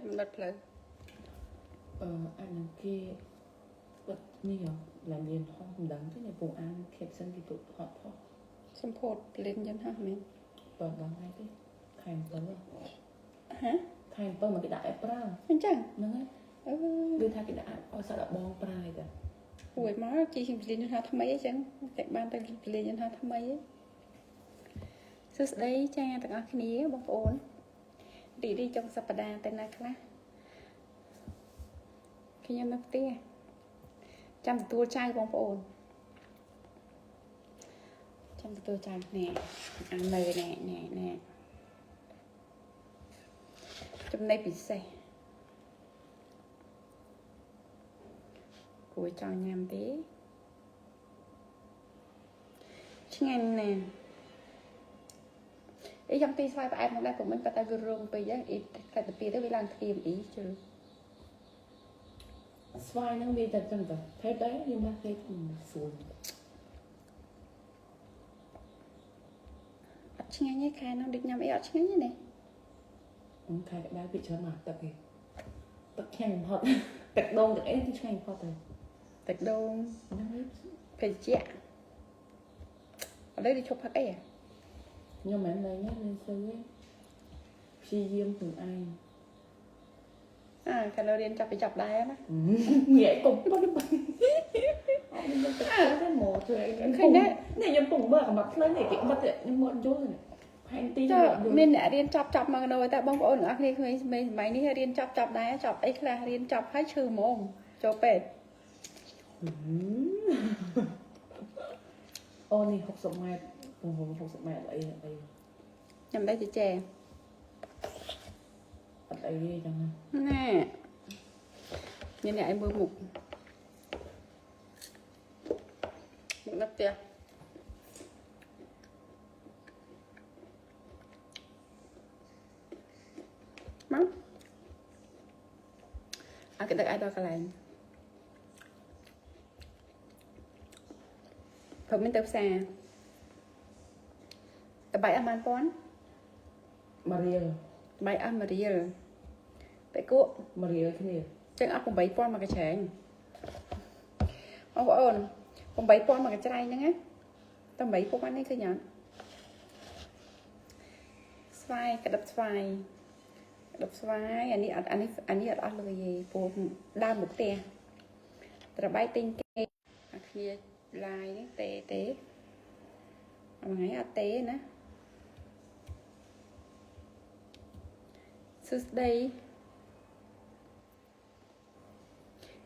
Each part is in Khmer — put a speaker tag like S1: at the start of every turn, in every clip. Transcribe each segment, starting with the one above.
S1: មិនបិទផ្លូវ
S2: អឺអានឹងគេបិទនេះហ៎ឡានយន្តហោះមិនដឹងទេនៅពងអាន caption គេទុកហត់ផុស
S1: សម្ពោធលិនយន្តហោះមែន
S2: បើដល់ថ្ងៃទេខែ7
S1: ហ៎
S2: ខែ7មកគេដាក់ឲ្យប្រើ
S1: អញ្ចឹង
S2: ហ្នឹងហើយ
S1: អឺ
S2: ឬថាគេដាក់ឲ្យសត្វដបងប្រើឯតា
S1: ហួយមកជីលិនយន្តហោះថ្មីអញ្ចឹងតែបានទៅលិនយន្តហោះថ្មីសួស្តីចាទាំងអស់គ្នាបងប្អូនរីរីចុងសប្តាហ៍ទៅណាខ្លះខ្ញុំនៅផ្ទះចាំទទួលចៅបងប្អូនចាំទទួលចៅណែអាមើណែណែណែចំណេះពិសេសគួរចង់ញ៉ាំទេឆ្ងាញ់ណាស់អីចាំទីស្វាយផ្អែមមកដែរព្រោះមិនប៉ុន្តែវារងពេកហ្នឹងអ៊ីខ្លាចទៅពីទៅវាឡើងធៀមអ៊ីជិល
S2: ស្វាយហ្នឹងវាតែចឹងតាថេបដែរខ្ញុំមកថេបស្រួល
S1: អត់ឆ្ងាញ់ទេខែនោះដូចញ៉ាំអីអត់ឆ្ងាញ់ទេនេះ
S2: ខែក្តៅពីច្រើនមកទឹកគេទឹកឆ្ងាញ់បំផុតទឹកដូងទឹកអីគឺឆ្ងាញ់បំផុតទៅ
S1: ទឹកដូង
S2: ហ្នឹងហើយ
S1: ភេសជ្ជៈឥឡូវនេះឈប់ផឹកអីហ៎
S2: ខ្ញុំមិនមែនលេងទេលេងស្អីទេព្យាយាមខ្លួនឯង
S1: អាកាលនៅរៀនចាប់ពីចាប់ដែរណា
S2: ងាកុំប៉ុណ្ណឹងអត់មានទឹកទេមកជួយ
S1: ឃើញទេ
S2: នេះខ្ញុំពងមើលកំបាត់ផ្លូវនេះគេបិទខ្ញុំមកយល់ទេផែនទី
S1: ចុះមានអ្នករៀនចប់ចប់មកនៅតែបងប្អូនទាំងអស់គ្នាក្មេងសម័យនេះរៀនចប់ចប់ដែរចប់អីខ្លះរៀនចប់ហើយឈឺហ្មងចូលពេទ្យ
S2: អូនេះ60ម៉ែត្រ60ម៉ែត្រអីអី
S1: ញ៉ាំដែរចេះចេះ
S2: អត់អីទេចឹង
S1: ណែមានអ្នកឲ្យមើលមុខមុខនៅផ្ទះមកអើគេដឹកឲ្យដល់កន្លែងព្រមមានទៅផ្សារតបាយអស់បានពាន់
S2: មួយរៀល
S1: បាយអស់មួយរៀលបែកគក់
S2: មួយរៀលគ្នា
S1: ចឹងអស់8000មកកញ្ច្រែងបងប្អូន8000មកកញ្ច្រែងហ្នឹងណាតែ8000នេះឃើញអត់ស្វាយក្តាប់ស្វាយក្តាប់ស្វាយអានេះអត់អានេះអានេះអត់អស់លុយទេព្រោះដើមមកផ្ទះត្របែកទិញគេអាគ្នាឡាយហ្នឹងទេទេមួយថ្ងៃអត់ទេណាសួស្តី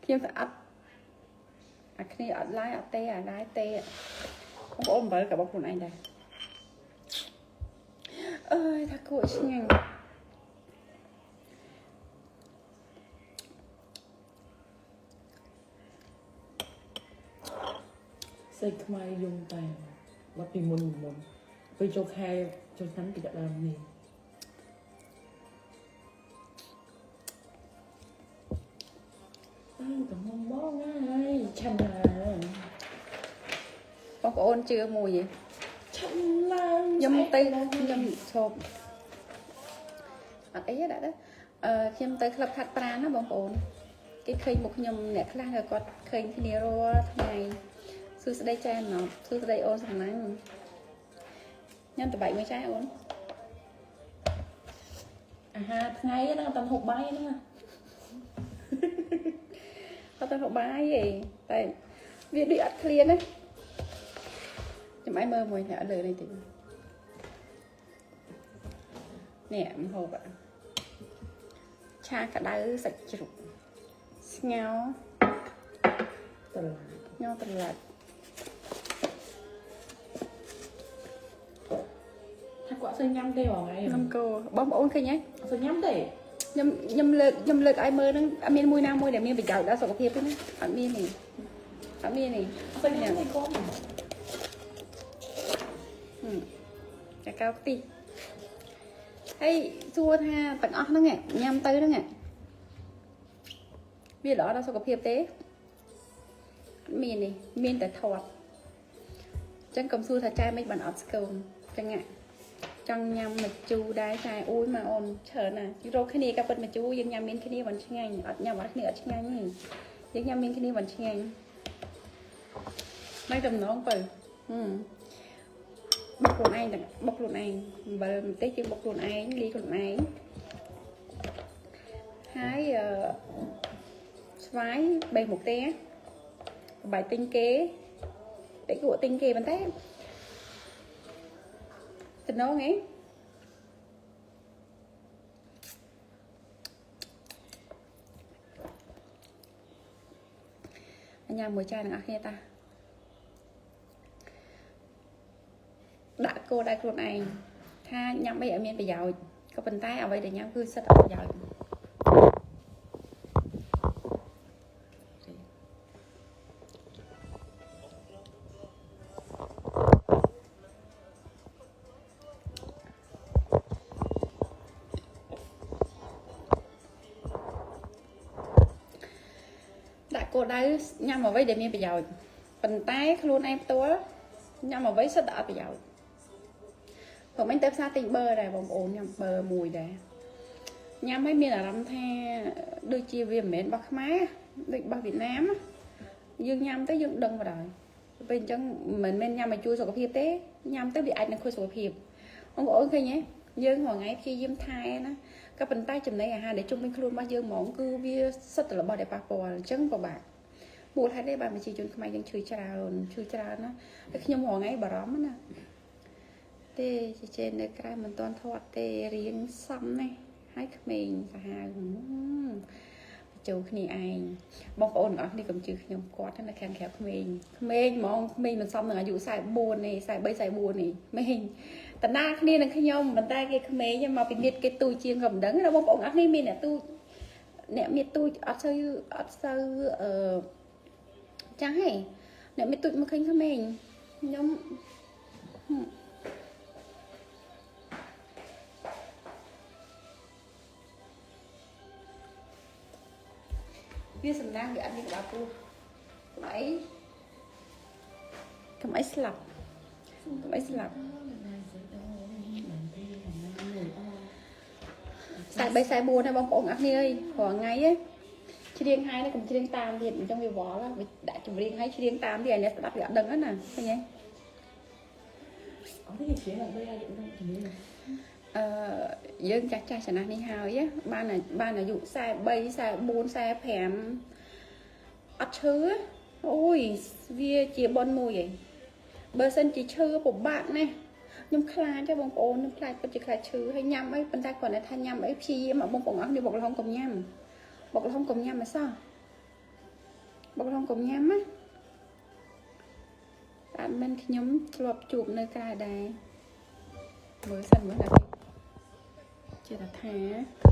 S1: ខ្ញុំទៅអត់អាគ្នាអត់ឡាយអត់ទេអាឡាយទេបងប្អូនអំបិលក៏បងខ្លួនឯងដែរអើយថាគួរឆ្ងាញ់
S2: ស្អីខ្មែរយំតែបាត់ពីមុនមុនពេលចូលខែចូលឆ្នាំគេចាប់ដើមនេះតាមកំងបងហើយឆាំឡើង
S1: បងប្អូនជឿមួយឯង
S2: ឆាំឡើង
S1: ខ្ញុំទៅខ្ញុំឈប់អត់អីទេដាក់ទៅអឺខ្ញុំទៅក្លឹបខាត់ប្រានណាបងប្អូនគេឃើញមុខខ្ញុំអ្នកខ្លះក៏គាត់ឃើញគ្នារាល់ថ្ងៃសួស្តីចាណប់សួស្តីអូនសំឡាញ់ញ៉ាំតបែកមួយចាអូន
S2: អាហារថ្ងៃហ្នឹងអត់តាន់ហូបបាយហ្នឹងណា
S1: អត់ទៅហូបបាយទេតែវាដូចអត់ឃ្លានណាចាំឲ្យមើលមួយអ្នកលើនេះតិចនេះម្ហូបอะឆាក្តៅសាច់ជ្រូកស្ងោរ
S2: ត្រឡា
S1: ញ៉ាំត្រឡាច់
S2: ថាគាត់សើញ៉ាំទេហ៎ថ្ងៃ
S1: ខ្ញុំគោបងប្អូនឃើញទេ
S2: អត់សើញ៉ាំទេ
S1: ខ្ញុំខ្ញុំលើកខ្ញុំលើកឲ្យមើលហ្នឹងអត់មានមួយណាមួយដែលមានប្រយោជន៍ដល់សុខភាពទេណាអត់មានទេអត់មានទេ
S2: អត់សើញ៉ាំទេកូន
S1: ហឹមកាកាវខ្ទិះហើយសួរថាទាំងអស់ហ្នឹងឯងញ៉ាំទៅហ្នឹងឯងវាល្អដល់សុខភាពទេអត់មានទេមានតែធាត់អញ្ចឹងកុំសួរថាចែមិនបានអត់ស្គមអញ្ចឹងហ៎ ចង់ញ៉ាំម្ជូរដែរចាអូយមកអូនច្រើនណាស់រកគ្នាក៏ពិតម្ជូរយើងញ៉ាំមានគ្នាមិនឆ្ងាញ់អត់ញ៉ាំអត់គ្នាអត់ឆ្ងាញ់ទេយើងញ៉ាំមានគ្នាមិនឆ្ងាញ់មិនតំណងទៅហឹមបុកខ្លួនឯងទាំងបុកខ្លួនឯងអំបិលម្ទេសយើងបុកខ្លួនឯងលីខ្លួនឯងហើយអឺស្វាយបេះមុខទេបាយទិញគេតិចគក់ទិញគេប៉ុន្តែតំណងឯង ញ៉ាំមួយចានទាំងអស់គ្នាតាដាក់គោលដៅខ្លួនឯងថាញ៉ាំអីឲ្យមានប្រយោជន៍ក៏ប៉ុន្តែអ្វីដែលញ៉ាំគឺសិតតែប្រយោជន៍ដាក់គោលដៅញ៉ាំអ្វីដែលមានប្រយោជន៍ប៉ុន្តែខ្លួនឯងផ្ទាល់ញ៉ាំអ្វីសិតតែអត់ប្រយោជន៍ព្រោះមិញទៅផ្សារទិញប័រដែរបងប្អូនញ៉ាំប័រមួយដែរញ៉ាំឲ្យមានអារម្មណ៍ថាដូចជាវាមិនមែនរបស់ខ្មែរដូចរបស់វៀតណាមយើងញ៉ាំទៅយើងដឹងបណ្ដោយពេលអញ្ចឹងមិនមែនញ៉ាំឲ្យជួយសុខភាពទេញ៉ាំទៅវាអាចនឹងខូចសុខភាពបងប្អូនឃើញទេយើងរាល់ថ្ងៃព្យាយាមថែណាក៏ប៉ុន្តែចំណីអាហារដែលជុំវិញខ្លួនរបស់យើងហ្មងគឺវាសិតតែរបស់ដែលប៉ះពាល់អញ្ចឹងពិបាកមូលហេតុទេបាទប្រជាជនខ្មែរយើងឈឺច្រើនឈឺច្រើនណាតែខ្ញុំរាល់ថ្ងៃបារម្ភណាទេជជែនៅក្រៅមិនទាន់ធាត់ទេរៀងសំណាស់ហើយក្មេងសាហាវចូលគ្នាឯងបងប្អូនទាំងអស់គ្នាកុំជឿខ្ញុំគាត់នៅខាងក្រៅក្មេងក្មេងហ្មងក្មេងមិនសមនឹងអាយុ44នេះ43 44នេះក្មេងតណាគ្នានឹងខ្ញុំប៉ុន្តែគេក្មេងមកពីមៀតគេទូជាងក៏មិនដឹងណាបងប្អូនអស់គ្នាមានអ្នកទូអ្នកមៀតទូអត់សូវអត់សូវអឺចាស់ទេអ្នកមៀតទូចមកឃើញក្មេងខ្ញុំវាសំណាងវាអត់មានក្បាលពោះកុំអីកុំអីស្លាប់កុំអីស្លាប់43 44ណាបងប្អូនអរគ្នាអើយរាល់ថ្ងៃឯងច្រៀងហើយណាកុំច្រៀងតាមទៀតអញ្ចឹងវាវល់វាដាក់ចម្រៀងហើយច្រៀងតាមទៀតឲ្យអ្នកស្ដាប់វាអត់ដឹងណាឃើញទេ
S2: អត់ទេច្រៀងអត់ទេជំនាញ
S1: អឺយើងចាស់ចាស់ចំណាស់នេះហើយបានបានអាយុ43 44 45អត់ឈឺអូយវាជាប៉ុនមួយឯងបើសិនជាឈឺពិបាកណាស់ខ្ញុំខ្លាចទេបងប្អូនខ្ញុំខ្លាចពិតជាខ្លាចឈឺហើយញ៉ាំអីប៉ុន្តែគាត់ថាញ៉ាំអីព្យាយាមបងប្អូនអស់នេះបុកល្ហុងកុំញ៉ាំបុកល្ហុងកុំញ៉ាំអីសោះបុកល្ហុងកុំញ៉ាំណាតែមិនខ្ញុំធ្លាប់ជួបនៅក្រៅដែរមើលសិនមើលណាជាថា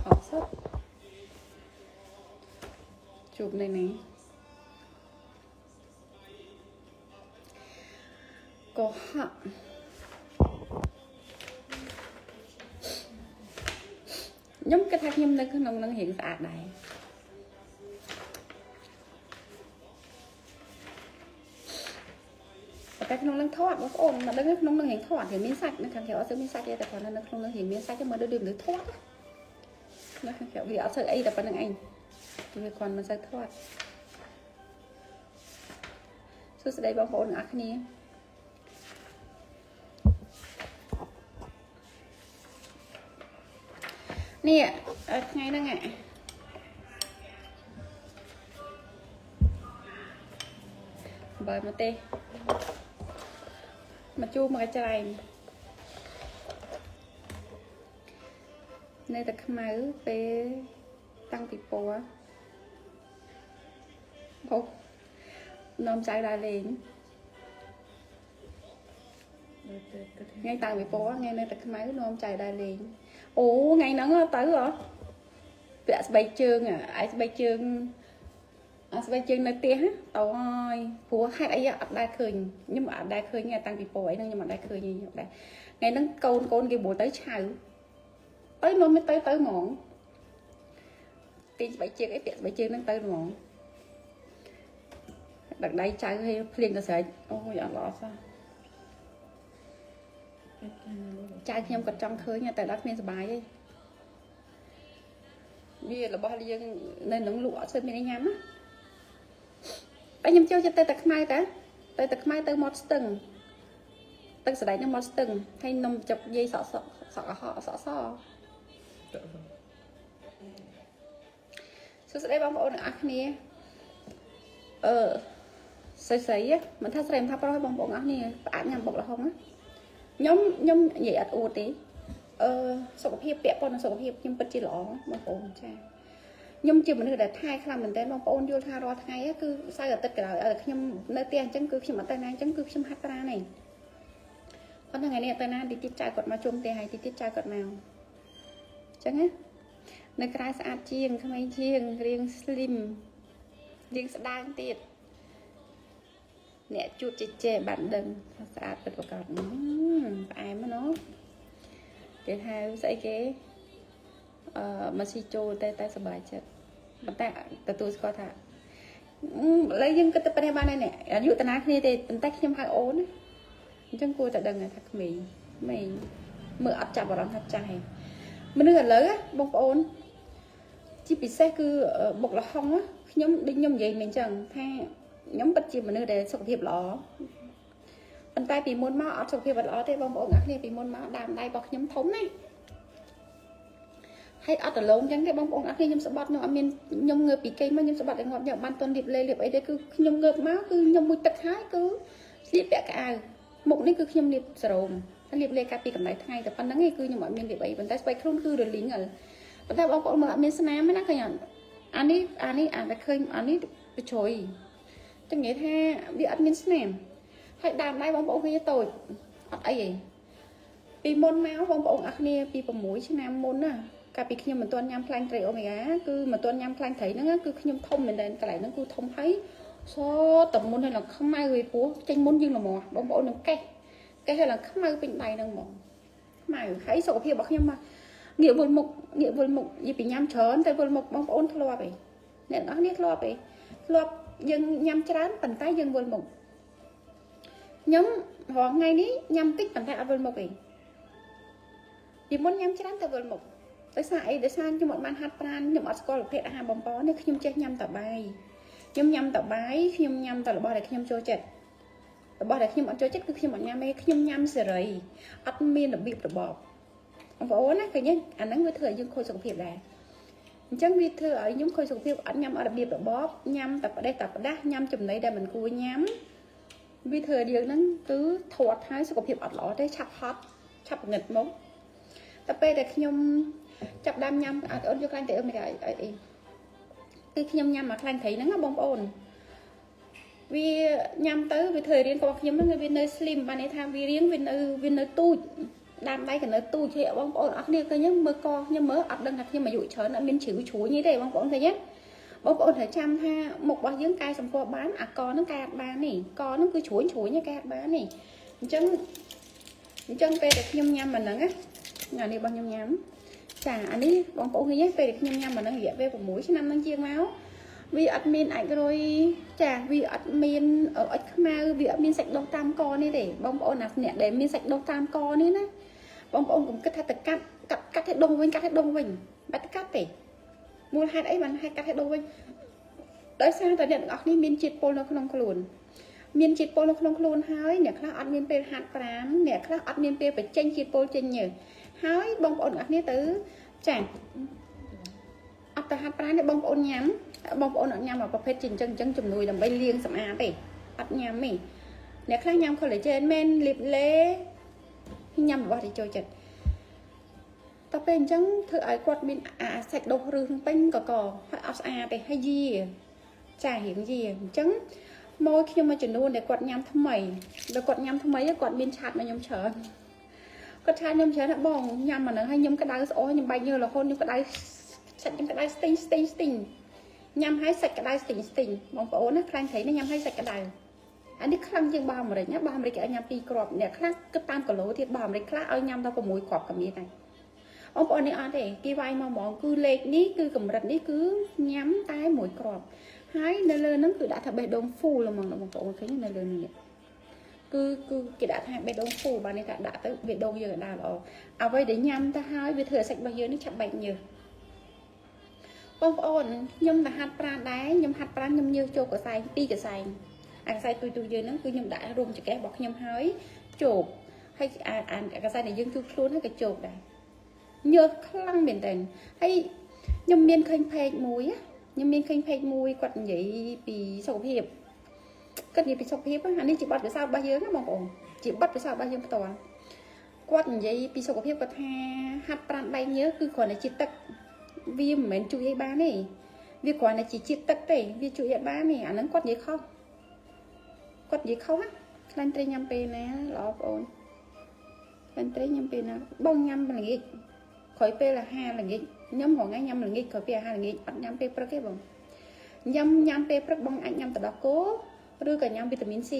S1: អត់សុទ្ធជួបនៅនេះកុហកខ្ញុំគិតថាខ្ញុំនៅក្នុងនឹងរៀងស្អាតដែរតែក្នុងនឹងធាត់បងប្អូនមកដឹងក្នុងនឹងរៀងធាត់រៀងមានសាច់នៅខាងក្រៅអត់សូវមានសាច់ទេតែគ្រាន់តែនៅក្នុងនឹងរៀងមានសាច់មើលដូចមនុស្សធាត់នៅខាងក្រៅវាអត់សូវអីតែប៉ុណ្្នឹងឯងវាគ្រាន់មិនសូវធាត់សួស្តីបងប្អូនទាំងអស់គ្នានេះថ្ងៃហ្នឹងបើមកទេមកជួមកច្រែងនៅតែខ្មៅពេលតាំងពីពណ៌អូនាំចៅដើរលេងថ្ងៃតាំងពីពណ៌ថ្ងៃនៅតែខ្មៅនាំចៅដើរលេងអូថ្ងៃហ្នឹងទៅហ៎ពាក់ស្បែកជើងឯស្បែកជើងអាស្បែកជើងនៅផ្ទះទៅហើយព្រោះហេតុអីអត់ដែលឃើញខ្ញុំអត់ដែលឃើញតាំងពីពណ៌អីហ្នឹងខ្ញុំអត់ដែលឃើញទេខ្ញុំដែរថ្ងៃហ្នឹងកូនកូនគេបួលទៅឆៅទៅនាំទៅទៅហ្មងទីស្បែកជើងអីពាក់ស្បែកជើងហ្នឹងទៅហ្មងដឹកដៃចៅឲ្យភ្លៀងទៅស្រេចអូយអត់ល្អសោះ ចៅខ្ញុំគាត់ចង់ឃើញតែដល់គ្មានសុបាយទេវារបស់យើងនៅនឹងលក់អត់សូវមានអីញ៉ាំណាតែខ្ញុំចូលចិត្តទៅតែខ្មៅតាទៅតែខ្មៅទៅមាត់ស្ទឹងទឹកសណ្ដែកនៅមាត់ស្ទឹងហើយនំចុកយាយសក់សក់សក់កុហកសក់ស
S2: ទៅ
S1: សួស្តីបងប្អូនទាំងអស់គ្នាអឺស្រីស្រីមិនថាស្រីមិនថាប្រុសទេបងប្អូនអស់គ្នាផ្អាកញ៉ាំបុកល្ហុងណាខ្ញុំនិយាយអត់អួតទេអឺសុខភាពពាក់ព័ន្ធនឹងសុខភាពខ្ញុំពិតជាល្អបងប្អូនចាខ្ញុំជាមនុស្សដែលថែខ្លាំងមែនទែនបងប្អូនយល់ថារាល់ថ្ងៃគឺសៅរ៍អាទិត្យក៏ដោយឲ្យតែខ្ញុំនៅផ្ទះអញ្ចឹងគឺខ្ញុំអត់ទៅណាអញ្ចឹងគឺខ្ញុំហាត់ប្រាណឯងប៉ុន្តែថ្ងៃនេះអត់ទៅណាទីទៀតចៅគាត់មកជុំផ្ទះហើយទីទៀតចៅគាត់មកអញ្ចឹងណានៅក្រៅស្អាតជាងក្មេងជាងរៀង slim រៀងស្ដើងទៀតអ្នកជួបចេចេបានដឹងថាស្អាតពិតប្រាកដផ្អែមណាស់គេហៅស្អីគេអឺមកស៊ីចូលតែតែសប្បាយចិត្តប៉ុន្តែទទួលស្គាល់ថាឥឡូវយើងគិតទៅប៉ុណ្ណេះបានហើយនេះអាយុតាណាគ្នាទេប៉ុន្តែខ្ញុំហៅអូនណាអញ្ចឹងគួរតែដឹងថាក្មេងក្មេងមើលអត់ចាប់អារម្មណ៍ថាចាស់ឯងមនុស្សឥឡូវបងប្អូនជាពិសេសគឺបុកល្ហុងខ្ញុំដូចខ្ញុំនិយាយមិញអញ្ចឹងថាខ្ញុំពិតជាមនុស្សដែលសុខភាពល្អប៉ុន្តែពីមុនមកអត់សុខភាពអត់ល្អទេបងប្អូនអ្នកគ្នាពីមុនមកដើមដៃរបស់ខ្ញុំធំណាស់ហើយអត់ដលងអញ្ចឹងទេបងប្អូនអ្នកគ្នាខ្ញុំស្បត់ខ្ញុំអត់មានខ្ញុំងើបពីគេងមកខ្ញុំស្បត់ឲ្យងាប់ខ្ញុំបានតន់លាបលេលាបអីទេគឺខ្ញុំងើបមកគឺខ្ញុំមួយទឹកហើយគឺស្លៀកពាក់កៅអៅមុខនេះគឺខ្ញុំលាបសេរ៉ូមលាបលេកាពីកម្ដៅថ្ងៃតែប៉ុណ្្នឹងឯងគឺខ្ញុំអត់មានលាបអីប៉ុន្តែស្បែកខ្លួនគឺរលីងហើយប៉ុន្តែបងប្អូនមើលអត់មានស្នាមទេណាឃើញអត់អានេះអានេះអាតែឃើញអានេះបញ្ជ្រុយចឹងនិយាយថាវាអត់មានស្នាមហើយដើមដៃបងប្អូនឃើញតូចអត់អីទេពីមុនមកបងប្អូនអរគ្នាពី6ឆ្នាំមុនណាកាលពីខ្ញុំមិនទាន់ញ៉ាំខ្លាញ់ត្រីអូមេហ្គាគឺមិនទាន់ញ៉ាំខ្លាញ់ត្រីហ្នឹងគឺខ្ញុំធំមែនតើកន្លែងហ្នឹងគឺធំហើយសតមុនហើយឡើងខ្មៅឯពោះចេញមុនយើងល្មមបងប្អូននឹងកេះកេះហើយឡើងខ្មៅពេញដៃហ្នឹងហ្មងខ្មៅហើយសុខភាពរបស់ខ្ញុំមកងាកវិលមុខងាកវិលមុខនិយាយពីញ៉ាំច្រើនតែវិលមុខបងប្អូនធ្លាប់ឯងអ្នកទាំងអស់គ្នាធ្លាប់ឯងធ្លាប់យើងញ៉ាំច្រើនប៉ុន្តែយើងវិលមុខខ្ញុំរាល់ថ្ងៃនេះញ៉ាំតិចប៉ុន្តែអត់វិលមុខឯងពីមុនញ៉ាំច្រើនតែវិលមុខដោយសារអីដោយសារខ្ញុំអត់បានហាត់ប្រាណខ្ញុំអត់ស្គាល់ប្រភេទអាហារបំពន់នេះខ្ញុំចេះញ៉ាំតែបាយខ្ញុំញ៉ាំតែបាយខ្ញុំញ៉ាំតែរបស់ដែលខ្ញុំចូលចិត្តរបស់ដែលខ្ញុំអត់ចូលចិត្តគឺខ្ញុំអត់ញ៉ាំទេខ្ញុំញ៉ាំសេរីអត់មានរបៀបរបបបងប្អូនណាឃើញទេអាហ្នឹងវាធ្វើឲ្យយើងខូចសុខភាពដែរអញ្ចឹងវាធ្វើឲ្យខ្ញុំខូចសុខភាពអត់ញ៉ាំអត់របៀបរបបញ៉ាំតែផ្ដេសតែផ្ដាស់ញ៉ាំចំណីដែលមិនគួរញ៉ាំវាធ្វើឲ្យយើងហ្នឹងគឺធាត់ហើយសុខភាពអត់ល្អទេឆាប់ហត់ឆាប់ងឹតមកតែពេលដែលខ្ញុំចាប់ដើមញ៉ាំអត់អូនយកខ្លាញ់ទៅអឺមិនអីអីគឺខ្ញុំញ៉ាំអាខ្លាញ់ត្រីហ្នឹងណាបងប្អូនវាញ៉ាំទៅវាធ្វើរៀងរបស់ខ្ញុំហ្នឹងវានៅ slim បានន័យថាវារៀងវានៅទូចដើមដៃក៏នៅទូចទេបងប្អូនអរគ្នាឃើញមើលកខ្ញុំមើលអត់ដឹងថាខ្ញុំអាយុច្រើនអត់មានជ្រៅជ្រួញទេបងប្អូនឃើញទេបងប្អូនត្រូវចាំថាមុខរបស់យើងកែសម្ផស្សបានអាកហ្នឹងកែអត់បាននេះកហ្នឹងគឺជ្រួញជ្រួញកែអត់បាននេះអញ្ចឹងអញ្ចឹងពេលដែលខ្ញុំញ៉ាំអាហ្នឹងណាអានេះរបស់ខ្ញុំញ៉ាំចាអានេះបងប្អូនឃើញទេពេលដែលខ្ញុំញ៉ាំអាហ្នឹងរយៈពេល6ឆ្នាំហ្នឹងជាងមកវាអត់មានអាចរុយចាវាអត់មានអុចខ្មៅវាអត់មានសាច់ដុះតាមកនេះទេបងប្អូនណាអ្នកដែលមានសាច់ដុះតាមកនេះណាបងប្អូនកុំគិតថាទៅកាត់កាត់កាត់ឲ្យដុះវិញកាត់ឲ្យដុះវិញបាត់ទៅកាត់ទេមូលហេតុអីបានហេតុកាត់ឲ្យដុះវិញដោយសារតែអ្នកទាំងអស់នេះមានជាតិពុលនៅក្នុងខ្លួនមានជាតិពុលនៅក្នុងខ្លួនហើយអ្នកខ្លះអត់មានពេលហាត់ប្រាណអ្នកខ្លះអត់មានពេលបញ្ចេញជាតិពុលចេញញើសហើយបងប្អូនទាំងអស់គ្នាទៅចាអត់ទៅហាត់ប្រាណទេបងប្អូនញ៉ាំបងប្អូនអត់ញ៉ាំប្រភេទជាអញ្ចឹងអញ្ចឹងជំនួយដើម្បីលាងសម្អាតទេអត់ញ៉ាំទេអ្នកខ្លះញ៉ាំ collagen មែនលាបលេញ៉ាំរបស់ដែលចូលចិត្តតទៅពេលអញ្ចឹងធ្វើឲ្យគាត់មានអាសាច់ដុះរឹសពេញកកហើយអត់ស្អាតទេហើយយាចារៀងយាអញ្ចឹងមកខ្ញុំមួយចំនួនដែលគាត់ញ៉ាំថ្មីដល់គាត់ញ៉ាំថ្មីគាត់មាន chat មកខ្ញុំច្រើនគាត់ chat ខ្ញុំច្រើនថាបងញ៉ាំអាហ្នឹងហើយខ្ញុំក្តៅស្អុះខ្ញុំបែកញើសរហូតខ្ញុំក្តៅសាច់ខ្ញុំក្តៅស្ទីងស្ទីងស្ទីងញ៉ាំហើយសាច់ក្តៅស្ទីងស្ទីងបងប្អូនណាខ្លាញ់ត្រីនេះញ៉ាំហើយសាច់ក្តៅអានេះខ្លាំងជាងបាអាមេរិកណាបាអាមេរិកគេឲ្យញ៉ាំ2គ្រាប់អ្នកខ្លះគិតតាមគីឡូទៀតបាអាមេរិកខ្លះឲ្យញ៉ាំដល់6គ្រាប់ក៏មានដែរបងប្អូននេះអត់ទេគេវាយមកហ្មងគឺលេខនេះគឺកម្រិតនេះគឺញ៉ាំតែមួយគ្រាប់ហើយនៅលើហ្នឹងគឺដាក់ថាបេះដូង full ហ្មងបងប្អូនឃើញនៅលើនេះ គឺគេដាក់ថាបេះដូងហ្វូបាននេះថាដាក់ទៅបេះដូងយើងឲ្យដើរល្អអ្វីដែលញ៉ាំទៅហើយវាធ្វើឲ្យសាច់របស់យើងនេះឆាប់បែកញើសបងប្អូនខ្ញុំទៅហាត់ប្រាណដែរខ្ញុំហាត់ប្រាណខ្ញុំញើសចូលកសែងពីរកសែងអាកសែងទុយទុយយើងហ្នឹងគឺខ្ញុំដាក់រួមចង្កេះរបស់ខ្ញុំហើយជោគហើយអាកសែងដែលយើងជូតខ្លួនហើយក៏ជោគដែរញើសខ្លាំងមែនតើហើយខ្ញុំមានឃើញ page មួយខ្ញុំមានឃើញ page មួយគាត់និយាយពីសុខភាពគាត់និយាយពីសុខភាពអានេះជាបទពិសោធន៍របស់យើងណាបងប្អូនជាបទពិសោធន៍របស់យើងផ្ទាល់គាត់និយាយពីសុខភាពគាត់ថាហាត់ប្រាណបែកញើសគឺគ្រាន់តែជាទឹកវាមិនមែនជួយអីបានទេវាគ្រាន់តែជាជាតិទឹកទេវាជួយអត់បានទេអាហ្នឹងគាត់និយាយខុសគាត់និយាយខុសណាខ្លាញ់ត្រីញ៉ាំពេលណាល្អបងអូនខ្លាញ់ត្រីញ៉ាំពេលណាបងញ៉ាំល្ងាចក្រោយពេលអាហារល្ងាចខ្ញុំរងថ្ងៃញ៉ាំល្ងាចក្រោយពេលអាហារល្ងាចអត់ញ៉ាំពេលព្រឹកទេបងញ៉ាំញ៉ាំពេលព្រឹកបងអាចញ៉ាំទឹកដោះគោឬក៏ញ៉ាំវីតាមីន C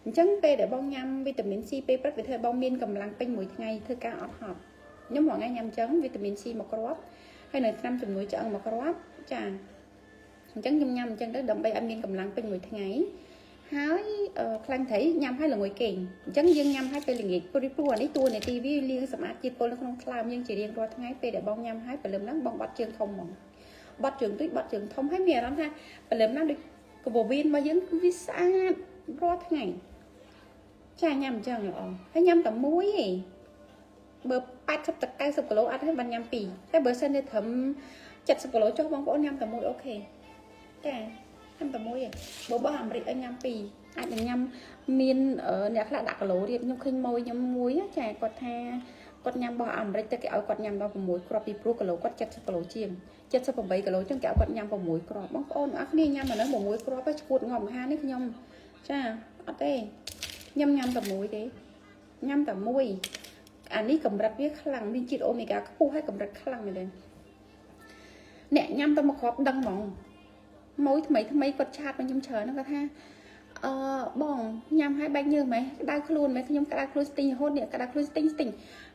S1: អញ្ចឹងពេលដែលបងញ៉ាំវីតាមីន C ពេលព្រឹកវាធ្វើឲ្យបងមានកម្លាំងពេញមួយថ្ងៃធ្វើការអត់ហត់ខ្ញុំរងថ្ងៃញ៉ាំអញ្ចឹងវីតាមីន C មួយគ្រាប់ហើយនៅថ្នាំជំនួយឆ្អឹងមួយគ្រាប់ចាអញ្ចឹងខ្ញុំញ៉ាំអញ្ចឹងទៅដើម្បីឲ្យមានកម្លាំងពេញមួយថ្ងៃហើយខ្លាញ់ត្រីញ៉ាំហើយល្ងួយគេងអញ្ចឹងយើងញ៉ាំហើយពេលល្ងាចព្រោះព្រោះអានេះតួនាទីវាលាងសម្អាតជាតិពុលនៅក្នុងថ្លើមយើងជារៀងរាល់ថ្ងៃពេលដែលបងញ៉ាំហើយព្រលឹមហ្នឹងបងបាត់ជើងធំហ្មងបាត់ជើងទូចបាត់ជើងធំហើយមានអារម្មណ៍ថាព្រលឹមហ្នឹងដូចកបវៀនរបស់យើងគឺវាស្អាតរាល់ថ្ងៃចាញ៉ាំអញ្ចឹងល្អហើយញ៉ាំតែមួយឯងបើ80ទៅ90គីឡូអត់ទេបានញ៉ាំពីរតែបើសិនជាត្រឹម70គីឡូចុះបងប្អូនញ៉ាំតែមួយ OK ចាញ៉ាំតែមួយឯងបើបោះអាមេរិកឲ្យញ៉ាំពីរអាចនឹងញ៉ាំមានអ្នកខ្លះដាក់គីឡូទៀតខ្ញុំឃើញម៉ួយខ្ញុំមួយចាគាត់ថាគាត់ញ៉ាំរបស់អាមេរិកតែគេឲ្យគាត់ញ៉ាំដល់6គ្រាប់ពីព្រោះគីឡូគាត់70គីឡូជាង78គីឡូជាងគេឲ្យគាត់ញ៉ាំ6គ្រាប់បងប្អូនអរគ្នាញ៉ាំអាហ្នឹង6គ្រាប់ហើយឈួតងាប់អាហារនេះខ្ញុំចាអត់ទេខ្ញុំញ៉ាំតែមួយទេញ៉ាំតែមួយអានេះកម្រិតវាខ្លាំងមានជាតិអូមេហ្គាខ្ពស់ហើយកម្រិតខ្លាំងមែនទេអ្នកញ៉ាំតែមួយគ្រាប់ដឹងហ្មងមួយថ្មីថ្មីគាត់ chat មកខ្ញុំច្រើនគាត់ថាអឺបងញ៉ាំហើយបែកញើសម៉េះក្តៅខ្លួនម៉េះខ្ញុំក្តៅខ្លួនស្ទីងរហូតនេះក្តៅខ្លួនស្ទីងស្ទីង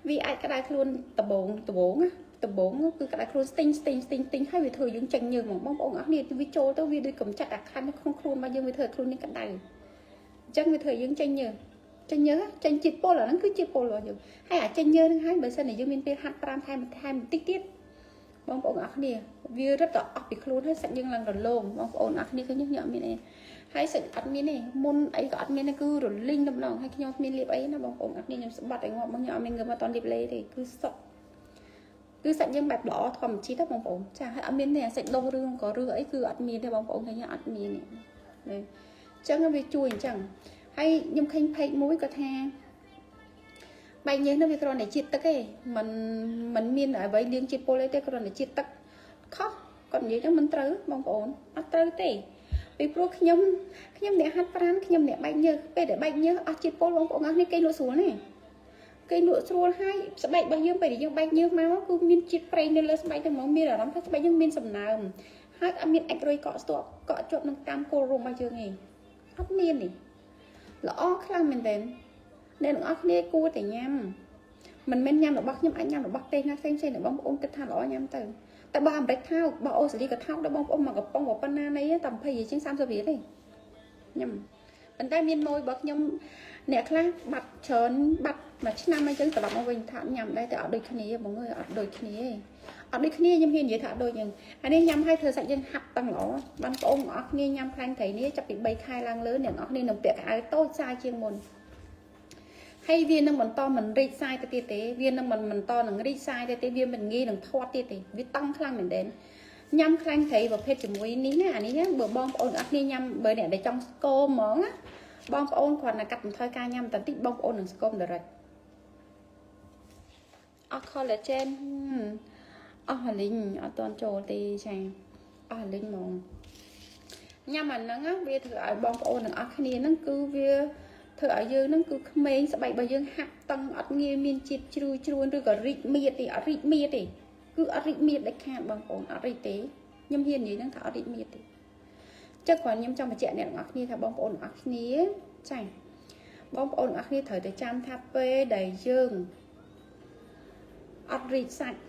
S1: វាអាចក្តៅខ្លួនដបងដបងណាដបងគឺក្តៅខ្លួនស្ទីងស្ទីងស្ទីងស្ទីងហើយវាធ្វើយើងចេញញើសហ្មងបងប្អូនអរគ្នាវាចូលទៅវាដូចកំចាត់អាខ្លាញ់នៅក្នុងខ្លួនរបស់យើងវាធ្វើឲ្យខ្លួនយើងក្តៅអញ្ចឹងវាធ្វើឲ្យយើងចេញញើសចេញញើសចេញជាតិពុលអាហ្នឹងគឺជាតិពុលរបស់យើងហើយអាចេញញើសហ្នឹងហើយបើសិនជាយើងមានពេលហាត់ប្រាណថែមថែមបន្តិចទៀតបងប្អូនអរគ្នាវារឹតតែអស់ពីខ្លួនហើយសាច់យើងឡើងរលោងបងប្អូនអរគ្នាឃើញខ្ញុំអត់មានអីហើយសាច់អត់មានទេមុនអីក៏អត់មានទេគឺរលីងដំឡងហើយខ្ញុំគ្មានលាបអីណាបងប្អូនអរគ្នាខ្ញុំស្បាត់ឲ្យងាប់មកខ្ញុំអត់មានងើបមកតន់លាបលេទេគឺសុកគឺសាច់យើងបែបល្អធម្មជាតិបងប្អូនចាហើយអត់មានទេសាច់ដុះរឿងក៏រឿងអីគឺអត់មានទេបងប្អូនឃើញអត់មានទេអញ្ចឹងវាជួយអញ្ចឹងហើយខ្ញុំឃើញ page មួយក៏ថាបែកញើសនោះវាគ្រាន់តែជាតិទឹកទេมันមានអ្វីលាងជាតិពុលអីទេគ្រាន់តែជាតិទឹកខុសគាត់និយាយទៅមិនត្រូវបងប្អូនអត់ត្រូវទេពីព្រោះខ្ញុំខ្ញុំអ្នកហាត់ប្រាណខ្ញុំអ្នកបែកញើសពេលដែលបែកញើសអស់ជាតិពុលបងប្អូនអស់នេះគេលក់ស្រួលណាគេលក់ស្រួលហើយស្បែករបស់យើងពេលដែលយើងបែកញើសមកគឺមានជាតិប្រេងនៅលើស្បែកទៅហ្មងមានអារម្មណ៍ថាស្បែកយើងមានសំណើមហើយអត់មានអាចរុយកក់ស្ទាប់កក់ជាប់នឹងតាមគល់រោមរបស់យើងទេអត់មានទេល្អខ្លាំងមែនទែនអ្នកទាំងអស់គ្នាគួរតែញ៉ាំមិនមែនញ៉ាំរបស់ខ្ញុំអាចញ៉ាំរបស់ផ្ទះណាផ្សេងផ្សេងដែលបងប្អូនគិតថាល្អញ៉ាំទៅតែបើអាមេរិកថោកបើអូស្ត្រាលីក៏ថោកដែរបងប្អូនមកកំប៉ុងប៉ុណ្ណានៃតែ20រៀលជាង30រៀលទេញ៉ាំប៉ុន្តែមានម៉ួយរបស់ខ្ញុំអ្នកខ្លះបាត់ច្រើនបាត់មួយឆ្នាំអីចឹងត្រឡប់មកវិញថាញ៉ាំដែរតែអត់ដូចគ្នាបងអើយអត់ដូចគ្នាទេអត់ដូចគ្នាខ្ញុំហ៊ាននិយាយថាអត់ដូចចឹងអានេះញ៉ាំឲ្យធ្វើសាច់យើងហាប់តាំងល្អបងប្អូនអរគ្នាញ៉ាំខ្លាញ់ត្រីនេះចាប់ពី3ខែឡើងលើអ្នកនរគ្នានឹងពាក់ខោអាវតូចសាយជាងមុនហើយវានឹងបន្តមិនរីកសាយទៅទៀតទេវានឹងមិនបន្តនឹងរីកសាយទៅទេវាមិនងាយនឹងធាត់ទៀតទេវាតង់ខ្លាំងមែនទែនញ៉ាំខ្លាញ់ត្រីប្រភេទជាមួយនេះណាអានេះណាបើបងប្អូនអរគ្នាញ៉ាំបើអ្នកដែលចង់ស្គមហ្មងណាបងប្អូនគ្រាន់តែកាត់បន្ថយការញ៉ាំបន្តិចបងប្អូននឹងស្គម direct អស់ collagen អស់លីងអត់តន់ចូលទេចាអស់លីងហ្មងញ៉ាំអាហ្នឹងវាធ្វើឲ្យបងប្អូនទាំងអស់គ្នាហ្នឹងគឺវាធ្វើឲ្យយើងហ្នឹងគឺក្មេងស្បែករបស់យើងហាក់តឹងអត់ងាយមានជាតិជ្រឿជ្រួនឬក៏រីកមៀតទេអត់រីកមៀតទេគឺអត់រីកមៀតដាច់ខាតបងប្អូនអត់រីកទេខ្ញុំហ៊ាននិយាយហ្នឹងថាអត់រីកមៀតទេចឹងគ្រាន់ខ្ញុំចង់បញ្ជាក់អ្នកទាំងអស់គ្នាថាបងប្អូនទាំងអស់គ្នាចាបងប្អូនទាំងអស់គ្នាត្រូវតែចាំថាពេលដែលយើងអត់រីកសាច់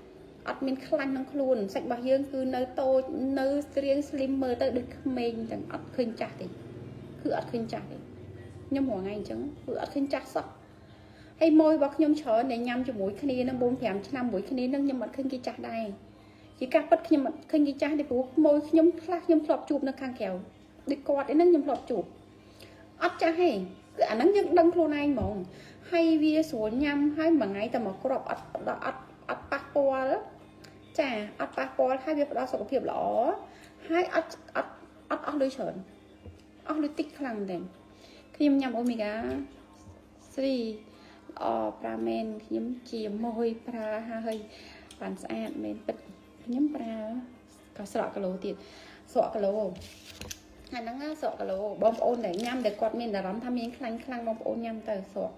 S1: អត់មានខ្លាញ់ក្នុងខ្លួនសាច់របស់យើងគឺនៅតូចនៅស្រៀងស្លីមមើលទៅដូចក្មេងទាំងអត់ឃើញចាស់ទេគឺអត់ឃើញចាស់ទេ ខ្ញុំរាល់ថ្ងៃអញ្ចឹងគឺអត់ឃើញចាស់សោះហើយម៉ួយរបស់ខ្ញុំច្រើនដែលញ៉ាំជាមួយគ្នានឹង4 5ឆ្នាំមួយគ្នានឹងខ្ញុំអត់ឃើញគេចាស់ដែរជាការពិតខ្ញុំអត់ឃើញគេចាស់ទេព្រោះម៉ួយខ្ញុំខ្លះខ្ញុំធ្លាប់ជួបនៅខាងក្រៅដូចគាត់ឯហ្នឹងខ្ញុំធ្លាប់ជួបអត់ចាស់ទេគឺអាហ្នឹងយើងដឹងខ្លួនឯងហ្មងហើយវាស្រួលញ៉ាំហើយមួយថ្ងៃតែមួយគ្រាប់អត់អត់អត់ប៉ះពាល់ចាអត់ប៉ះពាល់ហើយវាផ្ដល់សុខភាពល្អហើយអត់អត់អត់អស់លុយច្រើនអស់លុយតិចខ្លាំងមែនទែនខ្ញុំញ៉ាំអូមេហ្គា3ល្អប្រាមែនខ្ញុំជាមួយប្រើហើយបានស្អាតមែនពិតខ្ញុំប្រើក៏ស្រកគីឡូទៀតស្រកគីឡូអាហ្នឹងស្រកគីឡូបងប្អូនដែលញ៉ាំដែលគាត់មានអារម្មណ៍ថាមានខ្លាញ់ខ្លាំងបងប្អូនញ៉ាំទៅស្រក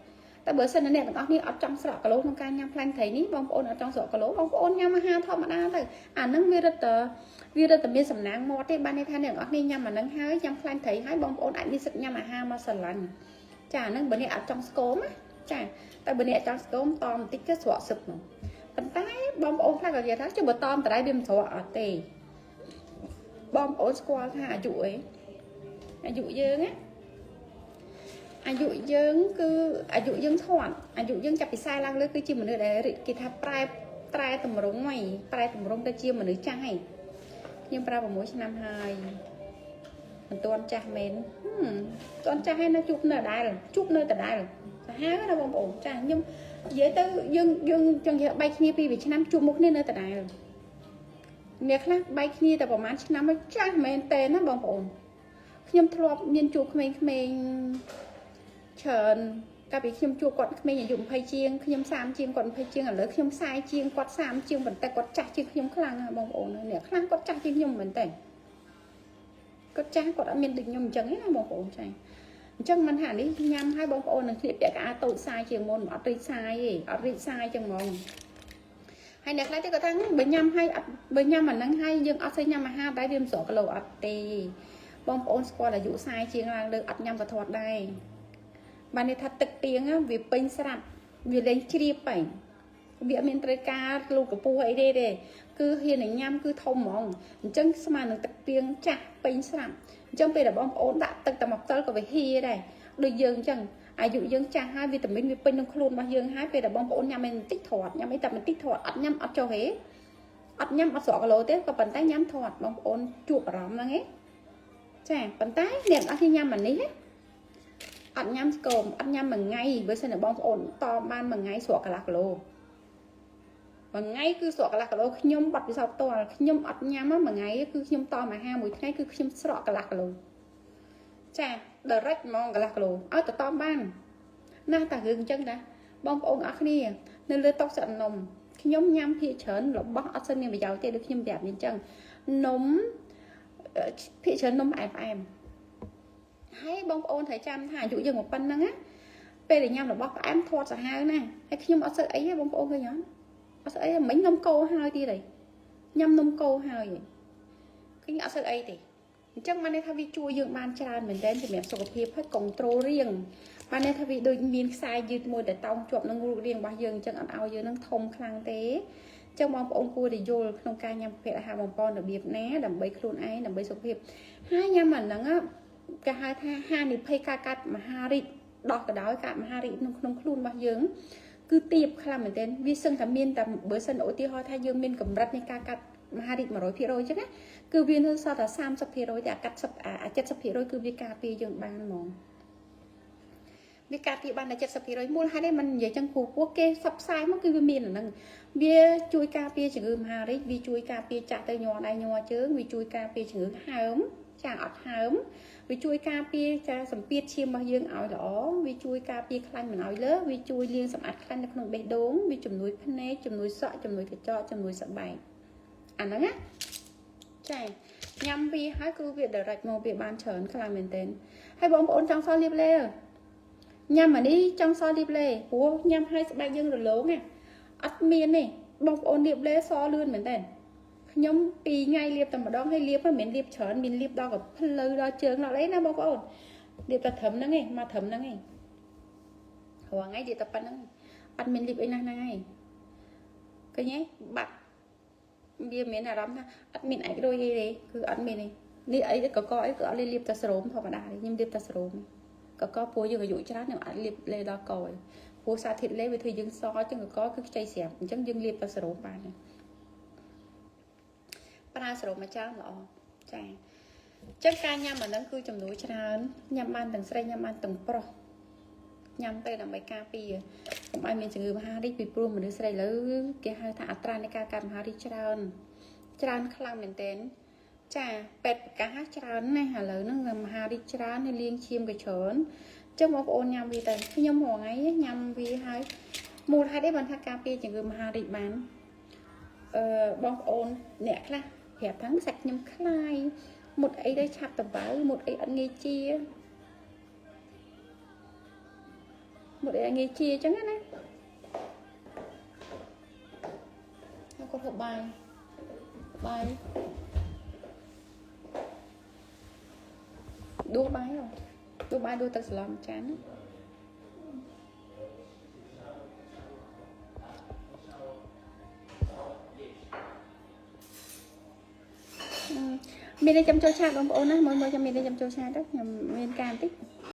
S1: តែបើសិនអ្នកទាំងអស់នេះអត់ចង់ស្រកគីឡូក្នុងការញ៉ាំខ្លាញ់ត្រីនេះបងប្អូនអត់ចង់ស្រកគីឡូបងប្អូនញ៉ាំអាហារធម្មតាទៅអាហ្នឹងវារឹតតែមានសំណាងមាត់ទេបានន័យថាអ្នកទាំងអស់នេះញ៉ាំអាហ្នឹងហើយញ៉ាំខ្លាញ់ត្រីហើយបងប្អូនអាចមានសិទ្ធិញ៉ាំអាហារមកស្រឡាញ់ចាអាហ្នឹងបើអ្នកអត់ចង់ស្គមណាចាតែបើអ្នកចង់ស្គមតបន្តិចទៅស្រកសឹកហ្មងប៉ុន្តែបងប្អូនខ្លះក៏និយាយថាចុះបើតមតរៃវាមិនស្រកអត់ទេបងប្អូនស្គាល់ថាអាយុអីអាយុយើងណាអាយុយើងគឺអាយុយើងធាត់អាយុយើងចាប់ពី40ឡើងលើគឺជាមនុស្សដែលគេថាប្រែត្រែតម្រង់ហីប្រែតម្រង់ទៅជាមនុស្សចាស់ហីខ្ញុំប្រើ6ឆ្នាំហើយមិនទាន់ចាស់មែនមិនទាន់ចាស់ហើយនៅជួបនៅដដែលជួបនៅដដែលសាហាវណាបងប្អូនចាខ្ញុំនិយាយទៅយើងយើងចង់និយាយបែកគ្នាពីរឆ្នាំជួបមុខគ្នានៅដដែលអ្នកខ្លះបែកគ្នាតែប្រហែលឆ្នាំមកចាស់មែនតើណាបងប្អូនខ្ញុំធ្លាប់មានជួបក្មេងៗច្រើនកាលពីខ្ញុំជួបគាត់ក្មេងអាយុ20ជាងខ្ញុំ30ជាងគាត់20ជាងឥឡូវខ្ញុំ40ជាងគាត់30ជាងប៉ុន្តែគាត់ចាស់ជាងខ្ញុំខ្លាំងណាស់បងប្អូនអ្នកខ្លះគាត់ចាស់ជាងខ្ញុំមែនតើគាត់ចាស់គាត់អត់មានដូចខ្ញុំអញ្ចឹងទេណាបងប្អូនចាអញ្ចឹងមិនថានេះញ៉ាំឲ្យបងប្អូននឹងស្លៀកពាក់កៅអៅតូចសាយជាងមុនអត់រីកសាយទេអត់រីកសាយចឹងហ្មងហើយអ្នកខ្លះទៀតគាត់ថាបើញ៉ាំឲ្យអត់បើញ៉ាំអាហ្នឹងហើយយើងអត់សូវញ៉ាំអាហារដែរវាមិនស្រកគីឡូអត់ទេបងប្អូនស្គាល់អាយុ40ជាងឡើងលើអត់ញ៉ាំក៏ធាត់ដែរបានន័យថាទឹកទៀងវាពេញស្រាប់វាលែងជ្រាបហើយវាអត់មានត្រូវការលូកពស់អីទេទេគឺហ៊ានតែញ៉ាំគឺធំហ្មងអញ្ចឹងស្មើនឹងទឹកទៀងចាស់ពេញស្រាប់អញ្ចឹងពេលដែលបងប្អូនដាក់ទឹកតែមកផ្តិលក៏វាហៀដែរដូចយើងអញ្ចឹងអាយុយើងចាស់ហើយវីតាមីនវាពេញក្នុងខ្លួនរបស់យើងហើយពេលដែលបងប្អូនញ៉ាំអីបន្តិចធាត់ញ៉ាំអីតែបន្តិចធាត់អត់ញ៉ាំអត់ចុះទេអត់ញ៉ាំអត់ស្រកគីឡូទេក៏ប៉ុន្តែញ៉ាំធាត់បងប្អូនជួបអារម្មណ៍ហ្នឹងឯងចាប៉ុន្តែអ្នកអត់ញ៉ាំអានេះអត់ញ៉ាំស្គមអត់ញ៉ាំមួយថ្ងៃបើសិនជាបងប្អូនតបានមួយថ្ងៃស្រកកន្លះគីឡូមួយថ្ងៃគឺស្រកកន្លះគីឡូខ្ញុំបាត់ពិសោធន៍ផ្ទាល់ខ្ញុំអត់ញ៉ាំមួយថ្ងៃគឺខ្ញុំតអាហារមួយថ្ងៃគឺខ្ញុំស្រកកន្លះគីឡូចា direct ហ្មងកន្លះគីឡូឲ្យទៅតបានណាស់តែរឿងអញ្ចឹងណាបងប្អូនអរគ្នានៅលើតុសនំខ្ញុំញ៉ាំភាគច្រើនរបស់អត់សូវមានប្រយោជន៍ទេដូចខ្ញុំប្រាប់អញ្ចឹងនំភាគច្រើននំផ្អែមផ្អែមហើយបងប្អូនត្រូវចាំថាអាយុយើងប៉ុណ្្នឹងណាពេលដែលញ៉ាំរបស់ផ្អែមធាត់សាហាវណាស់ហើយខ្ញុំអត់សូវអីទេបងប្អូនឃើញអត់អត់សូវអីមិញនំកូរហើយទៀតហើយញ៉ាំនំកូរហើយឃើញអត់សូវអីទេអញ្ចឹងបានន័យថាវាជួយយើងបានច្រើនមែនទែនសម្រាប់សុខភាពហើយកុងត្រូលរាងបានន័យថាវាដូចមានខ្សែយឺតមួយដែលតោងជាប់នឹងរូបរាងរបស់យើងអញ្ចឹងអត់ឲ្យយើងនឹងធំខ្លាំងទេអញ្ចឹងបងប្អូនគួរតែយល់ក្នុងការញ៉ាំប្រភេទអាហារបំពន់របៀបណាដើម្បីខ្លួនឯងដើម្បីសុខភាពហើយញ៉ាំអាហ្នឹងគេហៅថាហានិភ័យការកាត់មហារីកដោះកដោយកាត់មហារីកក្នុងក្នុងខ្លួនរបស់យើងគឺទៀបខ្លាំងមែនទែនវាសឹងតែមានតែបើសិនឧទាហរណ៍ថាយើងមានកម្រិតនៃការកាត់មហារីក100%អញ្ចឹងណាគឺវានៅសល់តែ30%តែអាកាត់អា70%គឺវាការពារយើងបានហ្មងវាការពារបានតែ70%មូលហេតុឯងមិននិយាយចឹងព្រោះពួកគេផ្សព្វផ្សាយមកគឺវាមានអាហ្នឹងវាជួយការពារជំងឺមហារីកវាជួយការពារចាក់ទៅញ័រដៃញ័រជើងវាជួយការពារជំងឺហើមចាអត់ហើមវាជួយការពារចាសម្ពាធឈាមរបស់យើងឲ្យល្អវាជួយការពារខ្លាញ់មិនឲ្យលើសវាជួយលាងសម្អាតខ្លាញ់នៅក្នុងបេះដូងវាជំនួយភ្នែកជំនួយសក់ជំនួយកញ្ចក់ជំនួយស្បែកអាហ្នឹងណាចាញ៉ាំវាហើយគឺវា direct មកវាបានច្រើនខ្លាំងមែនទែនហើយបងប្អូនចង់សល់លាបលេញ៉ាំអានេះចង់សល់លាបលេព្រោះញ៉ាំហើយស្បែកយើងរលោងណាអត់មានទេបងប្អូនលាបលេសលឿនមែនទែនខ្ញុំ2ថ្ងៃលាបតែម្ដងហើយលាបមិនមែនលាបច្រើនមានលាបដល់កផ្លូវដល់ជើងដល់អីណាបងប្អូនលាបតែត្រឹមហ្នឹងឯងមកត្រឹមហ្នឹងឯងរាល់ថ្ងៃលាបតែប៉ុណ្្នឹងអត់មានលាបអីណាស់ហ្នឹងឯងឃើញទេបាត់វាមានអារម្មណ៍ថាអត់មានអាចរុយអីទេគឺអត់មានទេនេះអីកកអីគឺអត់លាបតែស្រោមធម្មតាទេខ្ញុំលាបតែស្រោម កកព្រោះយើងអាយុច្រើនខ្ញុំអាចលាបលេដល់កឯងព្រោះសារធាតុលេវាធ្វើយើងសអញ្ចឹងកកគឺខ្ចីស្រាប់អញ្ចឹងយើងលាបតែសរ៉ូមបានទេប្រើសរ៉ូមមកច្រើនល្អចាអញ្ចឹងការញ៉ាំអាហ្នឹងគឺចំនួនច្រើនញ៉ាំបានទាំងស្រីញ៉ាំបានទាំងប្រុសញ៉ាំទៅដើម្បីការពារកុំឲ្យមានជំងឺមហារីកពីព្រោះមនុស្សស្រីលើគេហៅថាអត្រានៃការកើតមហារីកច្រើនច្រើនខ្លាំងមែនទែនចាពេទ្យប្រកាសច្រើនណាស់ឥឡូវហ្នឹងមហារីកច្រើនហើយលាងឈាមក៏ច្រើនអញ្ចឹងបងប្អូនញ៉ាំវាទៅខ្ញុំរាល់ថ្ងៃញ៉ាំវាហើយមូលហេតុអីបានថាការពារជំងឺមហារីកបានអឺបងប្អូនអ្នកខ្លះប្រាប់ថាសាច់ខ្ញុំខ្លាយមុតអីទៅឆាប់តបៅមុតអីអត់ងាយជាមុតអីអត់ងាយជាអញ្ចឹងណាហើយគាត់ហូបបាយបាយដួសបាយហ៎ដួសបាយដួសទឹកស្លំចានណាមានអីចាំចូល chat បងប្អូនណាមួយមួយចាំមានអីចាំចូល chat ទៅខ្ញុំមានការបន្តិច។